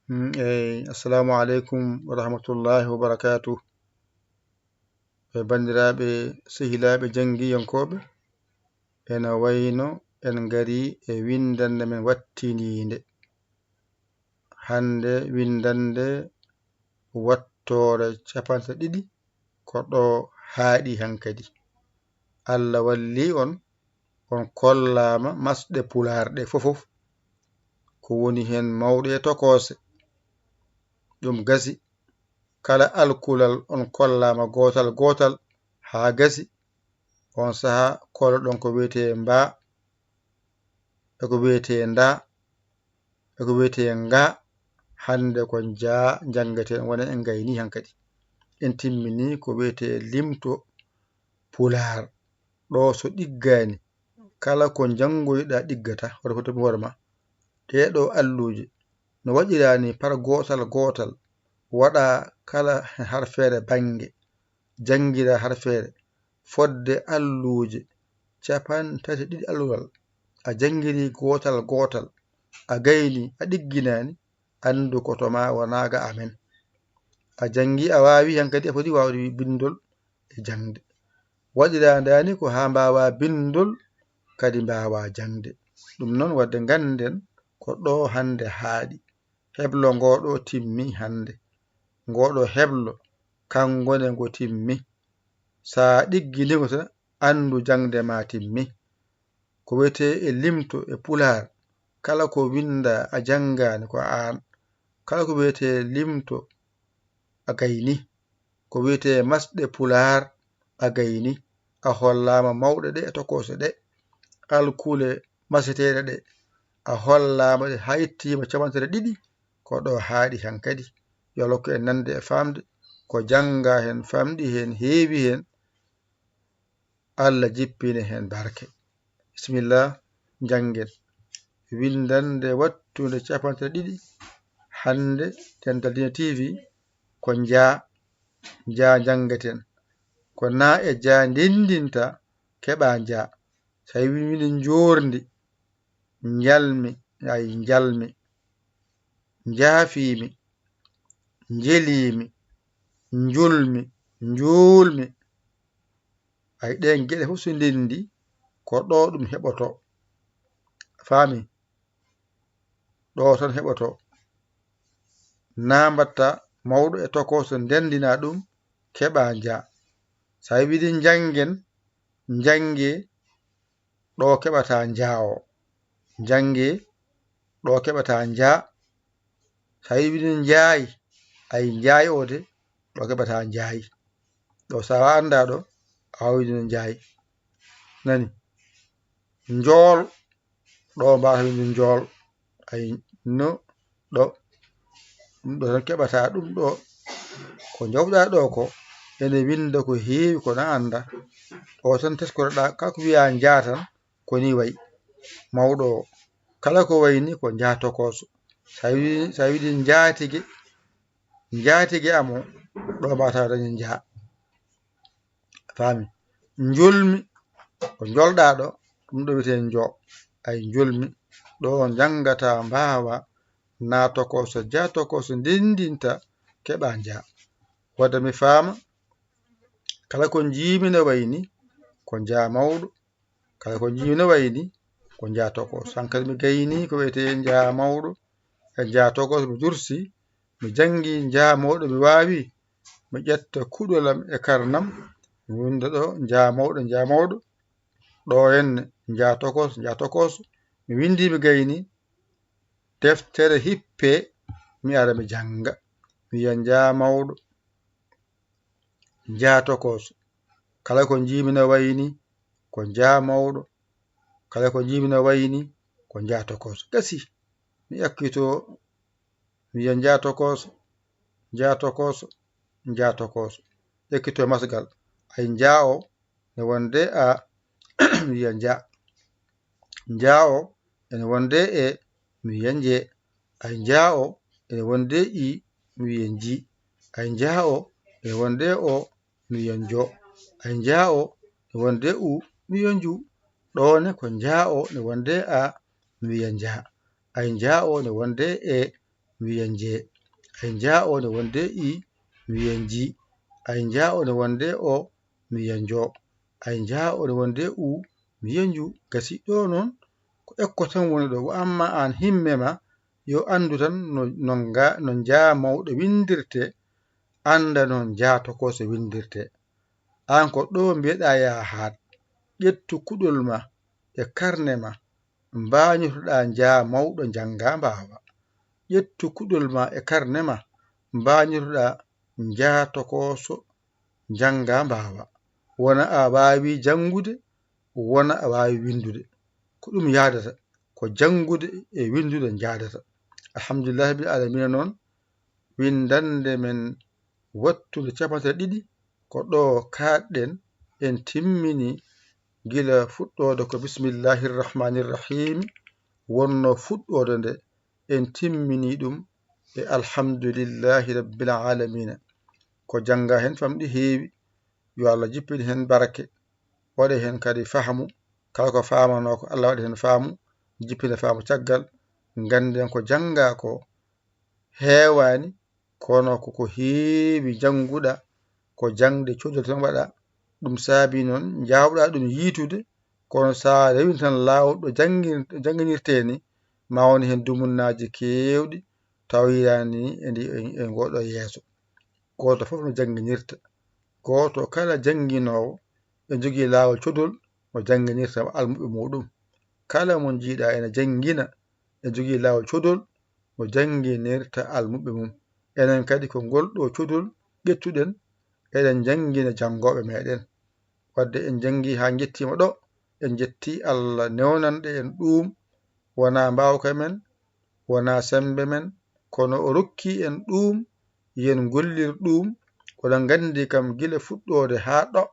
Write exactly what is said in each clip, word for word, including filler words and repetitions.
Mm, eyi, assalamu aleykum wa rahmatullahi wa barakatuh. E banndiraaɓe sehilaaɓe janngiyankooɓe, ena wayno en ngari e winndannde men wattiniinde. Hannde winndannde wattoore capanɗe ɗiɗi ko ɗo haaɗi hankadi. Allah walli on, on kollaama masɗe Pulaar ɗe fofof, ko woni heen mawɗe e tokoose. Ɗum gasi, kala alkulal on kollaama gootal gootal haa gasi, on sahaa kooloɗon ko wiyetee mbaa, e ko wiyetee ndaa, e ko wiyetee ngaa. Hannde ko njaa njanngetee, wona en ngaynii hankadi. En timminii ko wiyetee limto Pulaar. Ɗo so ɗiggaani, kala ko njanngoyɗaa ɗiggata, hoto foto mi hoore ma. Ɗee ɗo alluuje no waɗiraa ni, par gootal gootal, waɗaa kala harfeere bannge, janngiraa harfeere, fodde alluuje capanɗe tati ɗiɗi alluwal, a janngirii gootal gootal, a gaynii, a ɗigginaani, anndu ko to ma wonaa ga amen. A janngii, a waawii, hankadi a foti waawde binndol e jaŋde. Waɗiraa ndaa ni ko haa mbaawaa binndol, kadi mbaawaa jaŋde. Ɗum noon, waɗde ngannden ko ɗo hannde haaɗi. Heblo ngoo ɗo timmi hannde. Ngoo ɗo heblo, kanngo ne ngo timmi. So a ɗigginii ngo tan, anndu jaŋde ma timmi. Ko wiyetee e limto e Pulaar, kala ko winndaa a janngaani ko aan. Kala ko wiyetee limto a gaynii. Ko wiyetee masɗe Pulaar a gaynii. A hollaama mawɗe ɗe e tokoose ɗe. Alkule maseteeɗe ɗe, a hollaama ɗe haa yettiima capanɗe ɗiɗi, ko ɗo haaɗi hankadi. Yo Allah hokku en nande e faamde, ko janngaa heen, famɗi heen, heewi heen, Allah jippine heen barke. Bisimilla, njanngen. Winndannde wattunde capanɗe ɗiɗi, hannde Dental Diine T V, ko njaa, njaa njanngeten. Ko naa e jaa ndenndinta, keɓaa njaa. So a wii, wii njoorndi, njalmi, ay njalmi, njaafiimi, njeliimi, njulmi, njuulmi. Ay ɗeen geɗe fof so ndenndi, ko ɗo ɗum heɓotoo. Faami? Ɗo tan heɓotoo. Naa mbatta mawɗo e tokooso, ndenndina ɗum, keɓa njaa. So a wii njanngen, njanngee, ɗo keɓata njaa o. Njanngee, ɗo keɓata njaa. So a wii njaay, ay njaay o de, ɗo keɓata njaay. Ɗo so a anndaa ɗo, a waawii njaay. Nani? Njool, ɗo mbaawata winde njool. Ay no ɗo, ɗum ɗo tan keɓata ɗum ɗo. Ko njawɗaa ɗo ko, ene winnda ko heewi ko na annda. O tan teskoroɗaa, kala ko wiyaa njaa tan, ko ni wayi. Mawɗo o, kala ko wayi ni ko njaa tokooso. So a wii, so a wii njaatige, njaatige am o, ɗo mbaawata dañde njaa. Faami? Njolmi, ko njolɗaa ɗo, ɗum ɗo wiyetee njo. Ay njolmi, ɗo njanngata mbaawa, naa tokooso, jaa tokooso, ndenndinta, keɓa njaa. Wadde mi faama, kala ko njiimi no wayi ni, ko njaa mawɗo. Kala ko njiimi no wayi ni, ko njaa tokooso. Hankadi mi gaynii ko wiyetee njaa mawɗo e njaa tokooso, mi dursi, mi janngi njaa mawɗo, mi waawi, mi ƴetta kuɗol am e karnam, mi winnda ɗo njaa mawɗo, njaa mawɗo, ɗo henne njaa tokooso, njaa tokooso, mi winndii, mi gaynii, deftere hippee, mi ara mi jannga, mi wiya njaa mawɗo, njaa tokooso. Kala ko njiimi no wayi ni, ko njaa mawɗo. Kala ko njiimi no wayi ni, ko njaa tokooso. Gasi, mi ekkitoo, mi wiya njaa tokooso, njaa tokooso, njaa tokooso. Ekkitoo masgal. Ay njaa o, ne wonde a, mi wiya njaa. Njaa o, ene wonde e, mi wiya njee. Ay njaa o, ene wonde i, mi wiya njii. Ay njaa o, ene wonde o, mi wiya njoo. Ay njaa o, ene wonde u, mi wiya njuu. Ɗo ne ko njaa o, ne wonde a, mi wiya njaa. Ay njaa o, ne wonde e, mi wiya njee. Ay njaa o ne wonde i, mi wiya njii. Ay njaa o ne wonde o, mi wiya njoo. Ay njaa o ne wonde u, mi wiya njuu. Gasi ɗo noon, ko ekko tan woni ɗo. Wa amma aan himme ma, yo anndu tan no, no nga-, no njaa mawɗo winndirtee, annda no njaa tokooso winndirtee. Aan ko ɗo mbiyeɗaa yaa haat, ƴettu kuɗol ma e karne ma, mbaañotoɗaa njaa mawɗo njanngaa mbaawa. Ƴettu kuɗol ma e karne ma, mbaañotoɗaa njaa tokooso njanngaa mbaawa. Wona a waawi janngude, wona a waawi winndude. Ko ɗum yahdata, ko janngude e winndude njahdata. Alhamdulillahi rabbil aalamiina noon, winndannde men wattunde capanɗe ɗiɗi, ko ɗo kaaɗɗen, en timmini gila fuɗɗoode ko bismillahi rahmaani rahim wonno fuɗɗoode nde, en timmini ɗum e alhamdulillahi rabbil aalamiina. Ko jannga heen famɗi heewi, yo Allah jippin heen barke, waɗa heen kadi faamu, kala ko faamanoo ko Allah waɗa heen faamu, jippina faamu caggal, ngannden ko jannga ko heewaani, kono ko ko heewi jannguɗaa, ko jaŋde codol tan waɗaa. Ɗum saabii noon njaawɗaa ɗum yiytude, kono so a rewii tan laawol ɗo janngin-, jannginirtee ni, ma won heen dumunnaaji keewɗi tawiyaani e ndi, e, e ngooɗo yeeso. Gooto fof no jannginirta. Gooto kala jannginoowo e jogii laawol codol no jannginirta almuɓɓe muuɗum. Kala mo njiiɗaa ena janngina e jogii laawol codol no jannginirta almuɓɓe mum. Enen kadi ko ngol ɗo codol ƴettuɗen, eɗen njanngina janngooɓe meɗen. Wadde en njanngi haa njettiima ɗo, en njettii Allah newnanɗe en ɗuum, wonaa mbaawka men, wonaa semmbe men, kono o rokki en ɗuum, yen ngollir ɗuum, oɗon nganndi kam gila fuɗɗoode haa ɗo,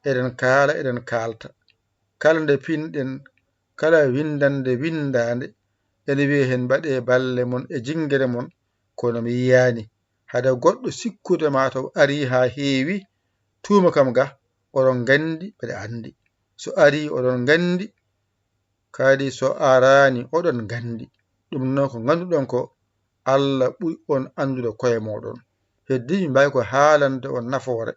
eɗen kaala, eɗen kaalta. Kala nde pinɗen, kala winndannde winndaande, ene wiyee heen mbaɗee balle mon e jinngere mon, kono mi yiyaani. Hade goɗɗo sikkude ma taw arii haa heewi, tuuma kam ga, oɗon nganndi, mbeɗa anndi. So arii, oɗon nganndi, kadi so araani, oɗon nganndi. Ɗum noon ko ngannduɗon ko, Allah ɓuri on anndude koye mooɗon. Heddii, min mbaawi ko haalande on nafoore.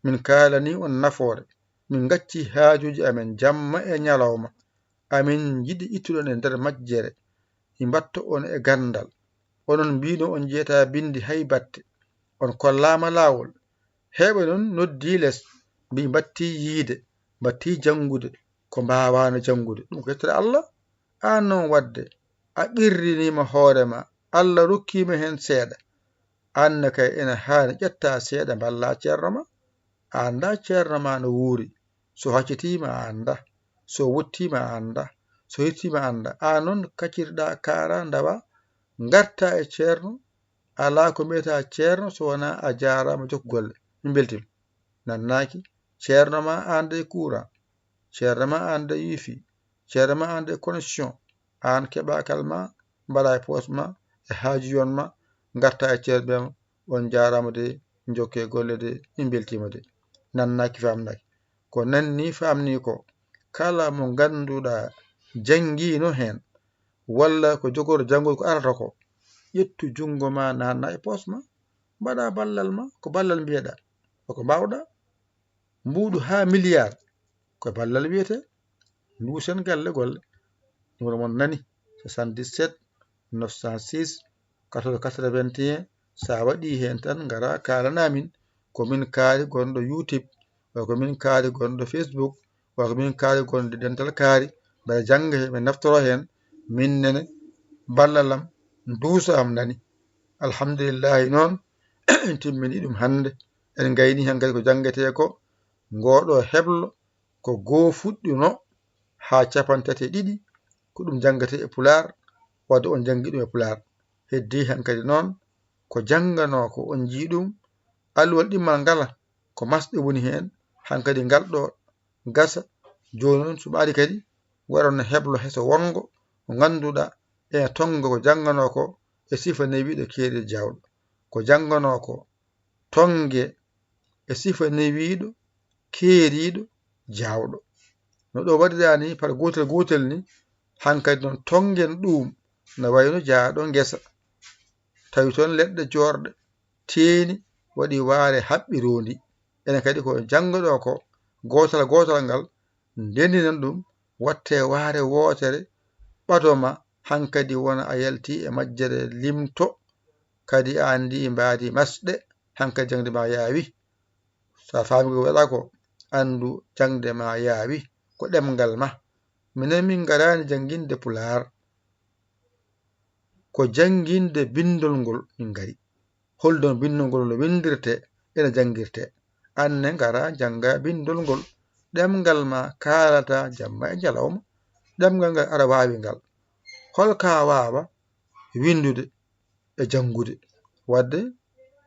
Min kaalanii on nafoore. Min ngaccii haajuuji amen jamma e ñalawma. Amin njiɗi ittuɗon e nder majjere. Mi mbaɗta on e ganndal. Onon mbiino on njeyataa binndi hay batte. On kollaama laawol. Heewɓe noon noddii les, mbii mbattii yiyde, mbattii janngude, ko mbaawaano janngude. Ɗum ko yettere Allah. Aan noon wadde, a qirriniima hoore ma, Allah rokkiima heen seeɗa. Aan ne kay ene haani ƴettaa seeɗa mballaa ceerno ma. A anndaa ceerno ma no wuuri. So haccitiima a anndaa. So wuttiima a anndaa. So hittiima a anndaa. Aan noon kaccitiɗaa, kaaraa, ndawaa, ngartaa e ceerno. Alaa ko mbiyataa ceerno so wonaa a jaaraama, jokku golle. Min mbeltiima. Nannaaki, ceerno ma aan de courant. Ceerno ma aan de wifi. Ceerno ma aan de connexion. Aan keɓaa kal ma, mbaɗaa e poos ma, e haaju yon ma, ngartaa e ceerno, mbiyaa on jaaraama de, njokkee golle de, min mbeltiima de. Nannaaki, faamnaaki. Ko nanni, faamni ko, kala mo ngannduɗaa janngiino heen, walla ko jogorɗo janngol ko arata ko, ƴettu junngo ma, naatna e poos ma, mbaɗaa ballal ma, ko ballal mbiyeɗaa, ko ko mbaawɗaa. Mbuuɗu haa miliyaar, ko ballal wiyetee. Nduusen galle golle. Numéro mon nani, soixante-dix-sept, neuf cent six, quatorze quatre-vingt-un. So a waɗii heen tan, ngaraa kaalanaa min. Ko min kaari gonɗo YouTube, wa ko min kaari gonɗo Facebook, wa ko min kaari gonɗo dental kaari. Mbeɗa jannga heen, mi naftoro heen. Min nene, ballal am, nduuso am nani. Alhamdulillahi noon, en timmini ɗum hannde. En ngayni heen kadi ko janngetee ko, ngooɗo heblo, ko goo fuɗɗuno haa cappanɗe tati e ɗiɗi, ko ɗum janngete e Pulaar, wadde on janngi ɗum e Pulaar. Heddii heen kadi noon, ko jannganoo ko on njii ɗum, alluwal ɗimmal ngala, ko masɗe woni heen, hankadi ngal ɗo gasa. Jooni noon, so ɓaadi kadi, waɗon heblo heso wonngo, mo ngannduɗaa ene tonnga ko jannganoo ko e sifa newiiɗo keeriiɗo jaawɗo. Ko jannganoo ko tonnge e sifa newiiɗo, keeriiɗo, jaawɗo. No ɗo waɗiraa ni, par gootel gootel ni, hankadi noon tonngen ɗum, no wayno jaaɗo ngesa. Tawi toon leɗɗe joorɗe, teeni, waɗi waare haɓɓiroondi. Enen kadi ko janngoɗo ko gootal gootal ngal, ndendinon ɗum, watte waare wootere, ɓado ma hankadi wona a yalti e majjere limto, kadi a anndi mbaadi masɗe, hankadi jaŋde ma yaawi. So a faami ko waɗa ko, anndu jaŋde ma yaawi, ko ɗemngal ma. Minen min ngaraani jannginde Pulaar, ko jannginde binndol ngol min ngari. Holɗon binndol ngol no winndirtee, ena janngirtee. Aan ne ngara jannga binndol ngol. Ɗemngal ma kaalata jamma e ñalawma. Ɗemngal ngal aɗa waawi ngal. Hol ka waawa winndude e janngude? Waɗde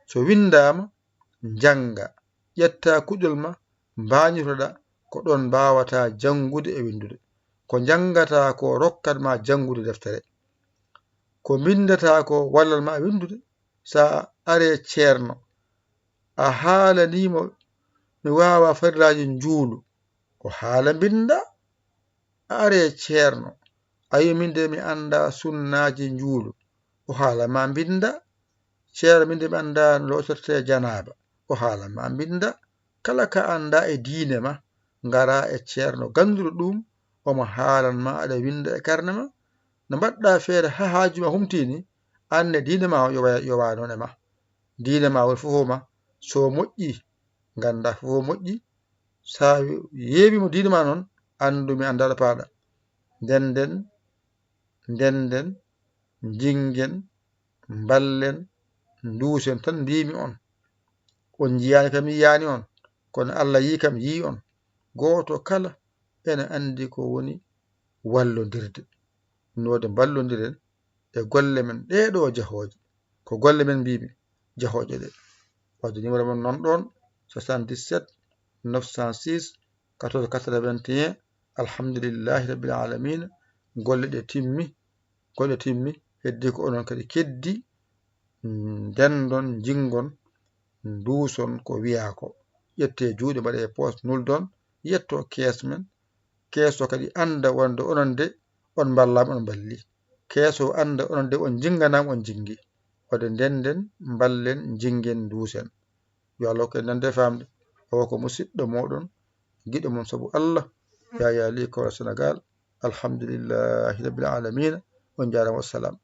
so winndaama, njannga, ƴetta kuɗol ma, mbaañotoɗa, ko ɗoon mbaawata janngude e winndude. Ko njanngataa ko rokkat ma janngude deftere. Ko mbinndataa ko wallat ma winndude. So a aree ceerno, a haalanii mo mi waawaa farilaaji njuulu, o haala mbinnda. A aree ceerno, a wiya min de mi anndaa sunnaaji njuulu, o haala ma mbinnda. Ceerno, min de mi anndaa no lootortee janaaba, o haala ma mbinnda. Kala ka anndaa e diine ma, ngara e ceerno gannduɗo ɗum, omo haalan ma, aɗa winnda e karne ma. No mbaɗɗa feere haa haaju ma humtii ni, aan ne diine ma o yowa-, yowa noon e ma. Diine ma woni fof ma, so moƴƴi, ngannda fof moƴƴi. So a yeewi mo diine ma noon, anndu mi anndaa ɗo paaɗa. Ndenden, ndenden, njinngen, mballen, nduusen tan mbiimi on. On njiyaani kam yiyaani on, kono Allah yii kam yii on. Gooto kala ene anndi ko woni wallondirde. Noode mballondiren e golle men ɗee ɗoo jahooje. Ko golle men mbiimi, jahooje ɗe. Wadde numéro mon noon ɗoon, soixante-dix-sept neuf cent six quatorze quatre-vingt-un. Alhamdulillahi Rabbil Aalamiina. Golle ɗe timmi, golle timmi, heddi ko onon kadi keddi, ndendon, njinngon, nduuson ko wiyaa ko. Ƴettee juuɗe, mbaɗee e poos, nuldon, yetto kees men. Kees o kadi annda wonde onon de, on mballaama, on mballii. Kees o annda onon de, on njinnganaama, on njinngi. Wadde ndenden, mballen, njinngen, nduusen. Yo Allah hokku en nande e faamde. O ko musidɗo mooɗon, giɗo mon sabu Allah, Yaya Ly Kowal Senegaal. Alhamdulillahi Rabbil Aalamiina. On njaaraama, wassalam.